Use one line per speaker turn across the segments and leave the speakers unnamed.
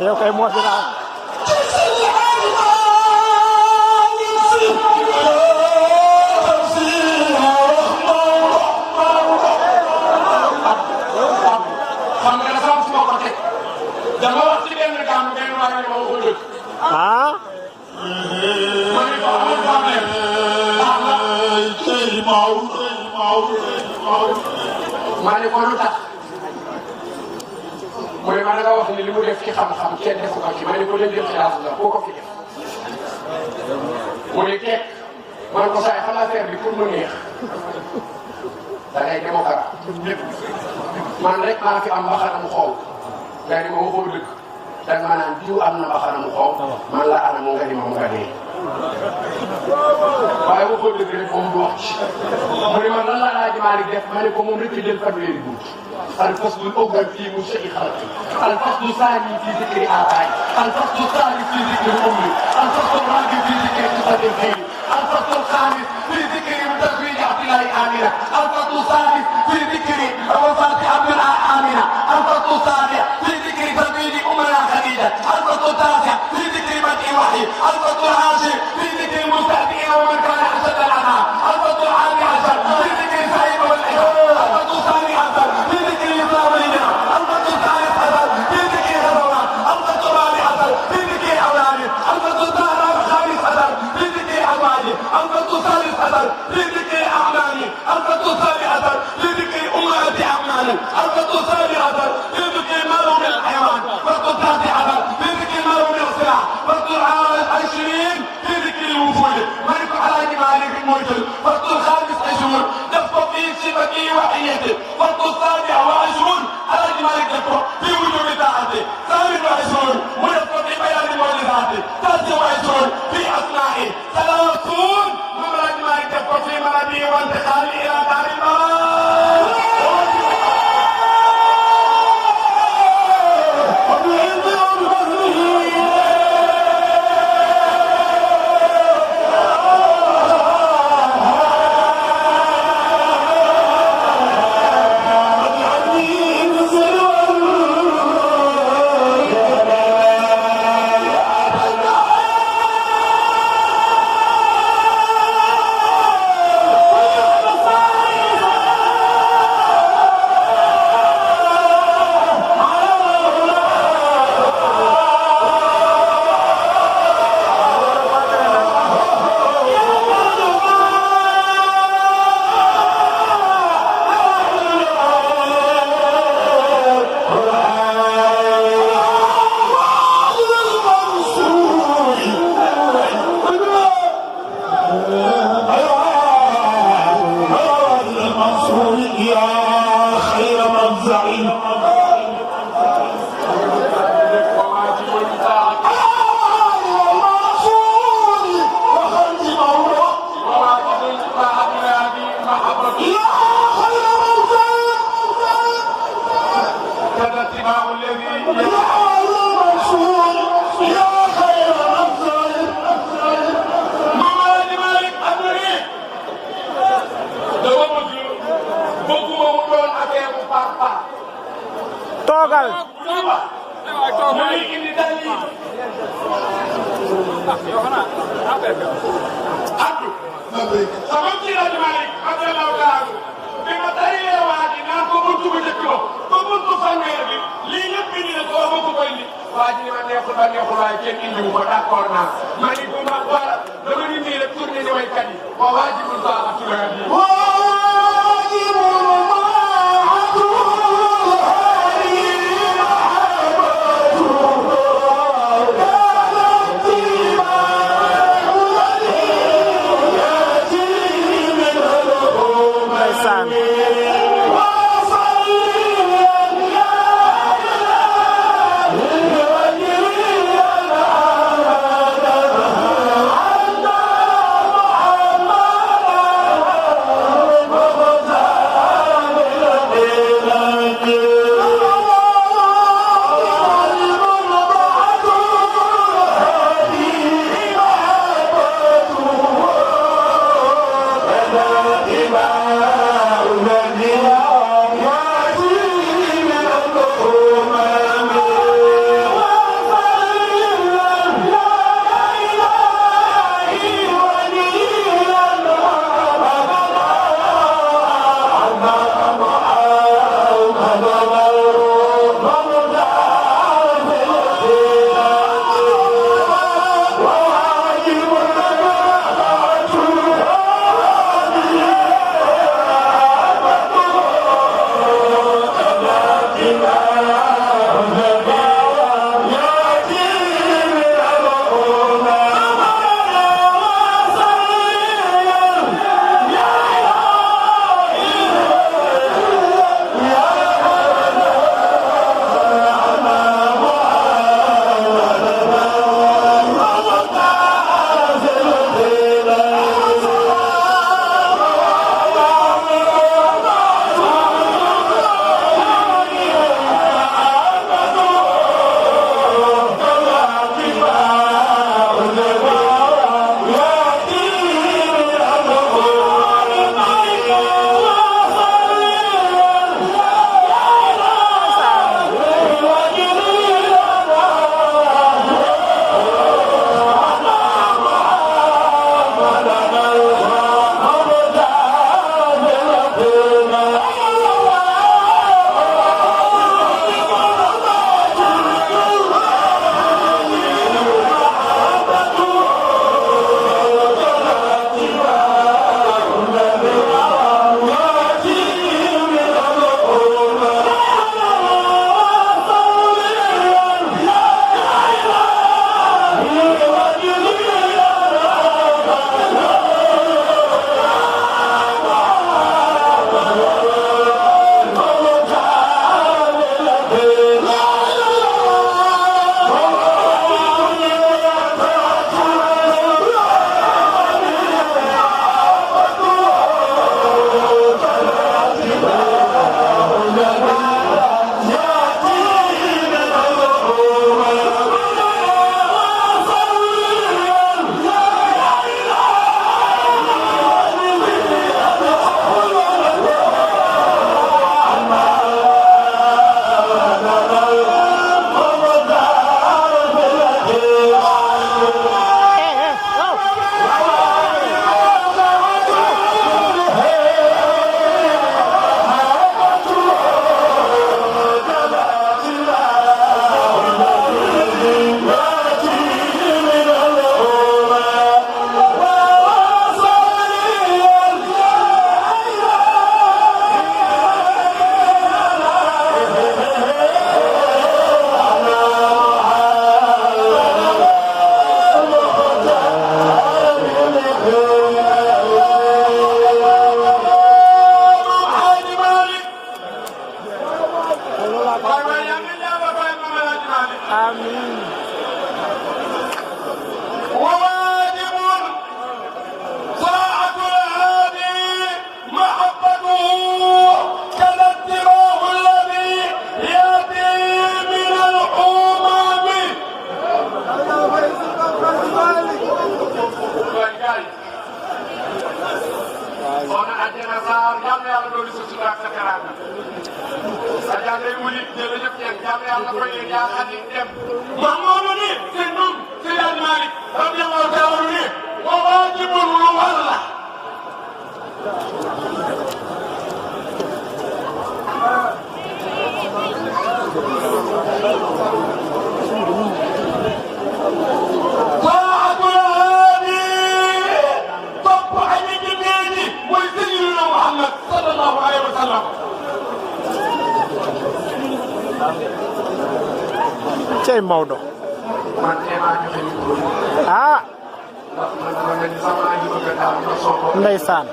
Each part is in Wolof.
yow kay moo fi naaw.
xam nga dafa am fu ma ko teg dama wax ci benn gàmm benn waaye ne ma waxul dëgg.
ah.
ma ne ko amul problème. ma ne ko lu tax. mu ne ma da nga wax ni li mu def ci xam-xam kenn defu ko ci ma ne ko dañ jël xilaas la koo ko fi def. mu ne teg man ko saa yi xam affaire bi pour mu neex da ngay démocrate man rek maa fi am mbaxana mu xonq nga ni ma waxoo dëgg da nga ma naan jiw am na mbaxana mu xonq man la ana mu nga ni ma mu nga dee waaye waxoo dëgg rek moom du wax ci mu ne man lan la Alaaji Maalik def ma ne ko moom rek jël fanweeri bunt الفصل الأول في منشأ خلقه الفصل الثاني في ذكر آبائي الفصل الثالث في ذكر أمي الفصل الرابع في ذكر قصة الخير الفصل الخامس في ذكر تزويج عبد الله آمنة الفصل السادس في ذكر وفاة عبد الله آمنة الفصل السابع في ذكر تزويج أمنا خديجة الفصل التاسع في ذكر بدء وحي الفصل العاشر في ذكر المستهزئين ومن كان أشد العذاب الفصل الحادي عشر في ذكر سعيد والعياذ الفصل الثاني عشر في ذكر الإسلامية الفصل الثالث عشر في ذكر هروان الفصل الرابع عشر في ذكر أولادي الفصل الخامس عشر في ذكر أزواجي الفصل الثالث عشر في ذكر أعمالي الفصل السابع عشر في ذكر أمهات أعمالي الفصل السابع عشر في ذكر مالهم الحيوان الفصل التاسع عشر في ذكر مالهم السلاح الفصل العشرين في ذكر الوفود ملك الحاج مالك الموجل الفصل الخامس عشرون دفق في صفته وحيته الفصل السابع وعشرون الحاج مالك دفق في وجوب طاعته ثامن وعشرون ودفق في بيان معجزاته تاسع وعشرون في أسمائه 30 الحاج مالك دفق في مرضه وانتقاله إلى دار الموت
toogal آمين
وواجب طاعة الهادي محبته كذا اتباع الذي يأتي من الحمام soxna Adjana Sarr yàlla yàlla doon sa sutura ak sa teraanga Adja Ndeye Wuli jërëjëf yéen yàlla yàlla koy yéen yaa xam ni dem Mahmoud ni seen doom Seydi Hadji Malick radiyallahu taala ni wa waajibun lu war la
cey Maodo
man maa joxe micro
ah
ndax man dama mel ni sama aji bëgg a daal ma soog ko
ndeysaan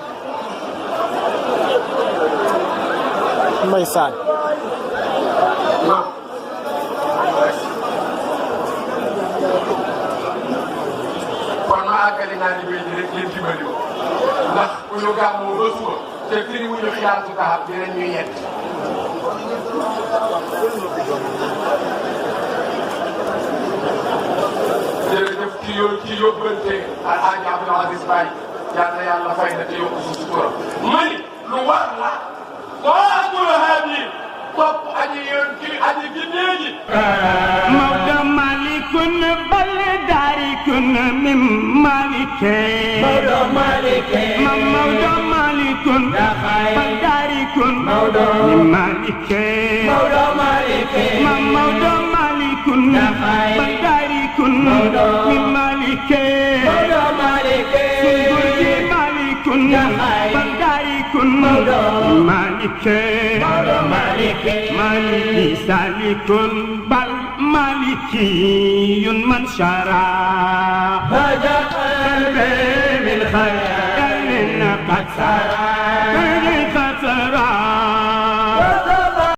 ndeysaan
kon ma àggale naa ni béy ji rek ngeen dimbali ko ndax bu ñu gàmmoo ba suba te firi wu ñu xiyaar su taxaw dinañ ñu yedd jërëjëf ci yóbbante Alaaji Abdou Aziz Baye yal na yàlla fay na te yokk su sutura mani lu war la waatul haadi topp aji yoon ci aji ginnee ji
MAODO malikun bal darikun min malike MAODO malike MAODO malikun bal darikun min malike MAODO malike MAODO malikun bal darikun min malike MAODO malike sungurji malikun bal darikun min malike MAODO malike maliki salikun bal مالكي من شرع هذا قلبي من خيال قد سرى